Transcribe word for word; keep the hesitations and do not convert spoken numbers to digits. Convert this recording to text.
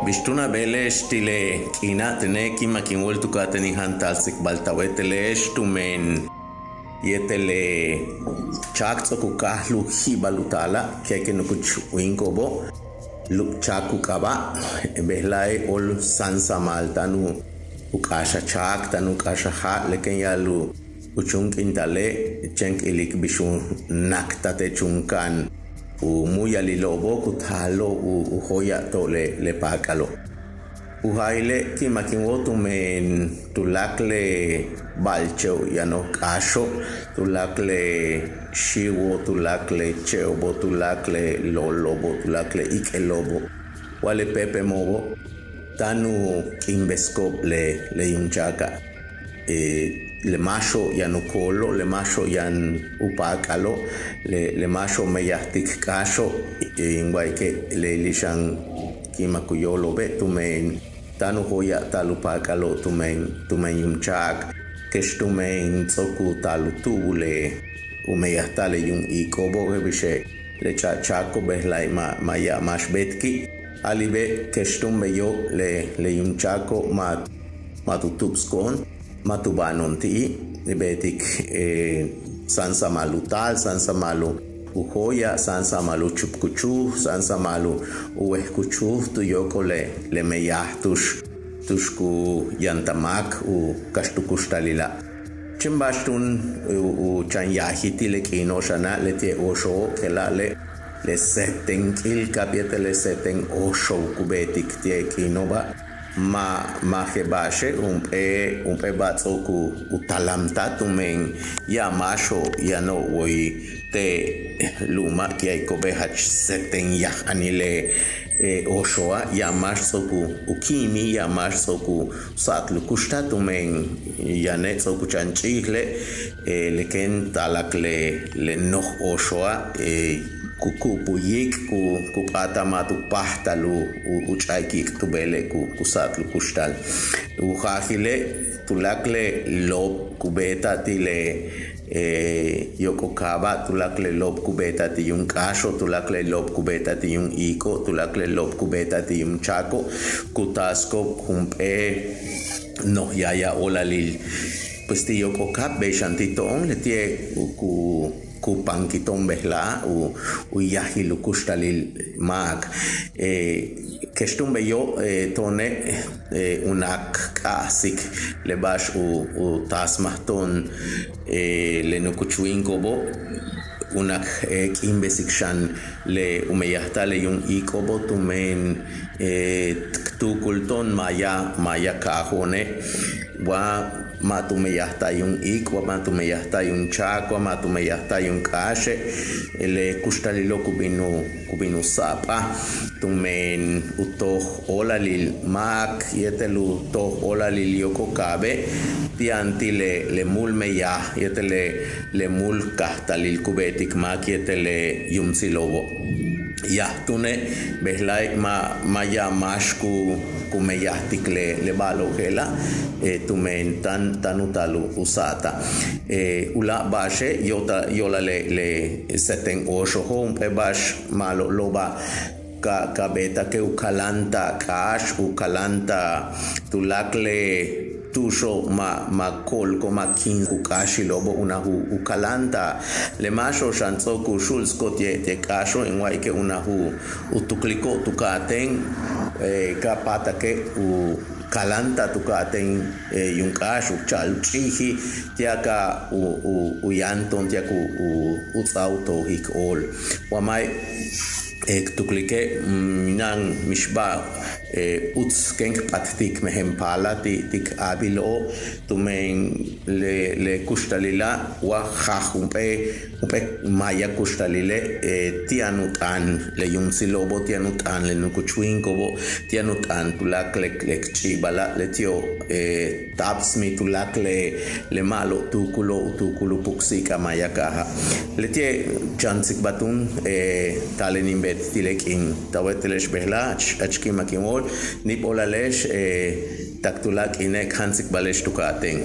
Bix túun a beele'ex ti' le k'iina'? Tene' kin máac in wóol tu ka'atéen in jantal tsikbal ta wéetele'ex tumen yéetel le chaak ts'o'ok u káajal u ji'ibal u taala' ki'ayke' nukuch wíiniko'obo', lub chaak u k'aaba'. Bejla'e' óol sáansamal táan u k'áax a chaak, táan u k'áax a ja'. Le kéen ya'al u chúun k'iintale' chéen k ilik bix u naktat te' chúunka'an u múuyalilo'obo' ku taalo'ob u jóoya'al to'on le paakalo'. U jaajile' kin máac in wóol tumen tuláakal le ba'alche'ob yano'ob k'áaxo', tuláakal le xíiwo', tuláakal le che'obo', tuláakal le lolo'obo', tuláakal le ik'elo'obo', wa le péepemo'obo' táan u k'iimbesiko'ob le yuum chaaka'. Le máaxo'ob yaan u koolo', le máaxo'ob yaan u paakalo', le máaxo'ob meyajtik k'áaxo'ob, in wa'ayike' leyli xan kin máac u yóolo'obe' tumen táan u jóoya'al u paakalo' tumen tumen yuum chaak, kex tumen ts'o'ok u taal u tu'ubul le u meyajta'al le yuum iiko'obo', je'el bixe' le ch'a'chako' bejla'e' ma' ma' ya'ab máax beetiki'. A'alibe' kex túun beyo' le yuum chako' ma' ma' tu tu'ubsiko'on, ma' tu ba'ano'on ti'i'. Beetik sáansamal u taal, sáansamal u jóoya'al, sáansamal u chupkuchuj, sáansamal u wejkuchuj tu yóok'ol le meyaj tu'ux tu'ux ku yantal máak u kaxt u kuxtalila'. Chéen ba'ax túun u chan yaajil ti' le k'iino'ob xana', leti'e' oxo'obo' je'ela' le le seten k'iilkab yéetel le seten oxo'ob ku beetik ti'e' k'iino'oba'. Ma' ma' je'el ba'axe', jump'éel jump'éel ba'al ts'o'ok u talamtaj tumen ya'ab máaxo'ob yano'ob woy te' lu'uma' ki'ayko'obe' jach seten yaj anil le oxo'a', ya'ab máax ts'o'ok u kíimil, ya'ab máax ts'o'ok u sa'atal u kuxtal tumen yane' ts'o'ok u chan ch'íijele'. Le kéen taalac le noj oxo'a' ku ku'upul yiik, ku p'áatal ma' tu páajtal u ch'a'ik yiik tu beele' ku sa'atal u kuxtal. U jaajile' tuláakal le lo'ob ku beeta'al ti' le yóok'ol kaaba', tuláakal le lo'ob ku beeta'al ti' yuum k'áaxo', tuláakal le lo'ob ku beeta'al ti' yuum iiko', tuláakal le lo'ob ku beeta'al ti' yuum chako', ku taasiko'ob jump'éel noj yaaya óolalil. Pues ti' yóok'ol kaab bey xan ti' to'on leti'e' ku ku pankil to'on bejla'e' u yajil u kuxtalil máak. Kex túun beyo' to'one' unak k'a'ajsik le ba'ax u taasmaj to'on le nukuch wíiniko'obo', unak k'iimbesik xan le u meyajta'al le yuum iiko'obo' tumen k tuukul to'on maaya maaya kaajo'one'. Wa ma' tu meyajta'al yuum iik, wa ma' tu meyajta'al yuum chaak, wa ma' tu meyajta'al yuum k'áaxe', le kuxtalilo' ku bin u ku bin u sa'apaj tumen u toj óolalil máak yéetel u toj óolalil yóok'ol kaabe' ti' yaan ti' le le múul meyaj yéetel le le múul kajtalil ku beetik máak yéetel le yuumtsilo'obo'. Yaj túune' bejla'e' ma' ma' ya'ab máax ku ku meyajtik le le ba'alo'ob je'ela' tumen táan táan u taal u sa'atal. Uláak' ba'axe' yo'olal le le seten oxo'obo', jump'éel ba'ax ma'alob lóoba' ka ka beeta'ake' u kaláanta'al k'áax, u kaláanta'al tuláakal le tu'uxo' ma' ma' ko'olko' ma' kin u k'áaxilo'obo' unaj u kaláanta'al. Le máaxo'ob xan ts'o'ok u xu'ulsiko'ob ti'e' ti'e' k'áaxo' in wa'ayike' unaj u tukliko'ob tu ka'atéen ka p'áatake' u kaláanta'al tu ka'atéen yuum k'áax, u cha'al u ch'íijil ti'al ka u u yaan to'on ti'al ku u ts'áaj u tojik óol. Wa ma' k tuklike' mina'an mixba'al uts kéen k p'attik mejen paalal ti' ti' k aabilo'ob tumen le le kuxtalila' wa jaaj jump'éel jump'éel maaya kuxtalile' ti' yaan u t'aan le yuumtsilo'obo', ti' yaan u t'aan le nukuch wíiniko'obo', ti' yaan u t'aan tuláakal le k ch'i'ibala' leti'ob taabsmil tuláakal le le ma'alob tuukulo'ob u tuukul u puksi'ik'al maaya kaaja'. Leti'e' chan tsikbal túun taalen in beet ti' le k'iin ta wéetele'ex bejla'e' jach jach ki'imak in wóol. Níib óolale'ex tak tuláakal k'iine' k jan tsikbale'ex tu ka'atéen.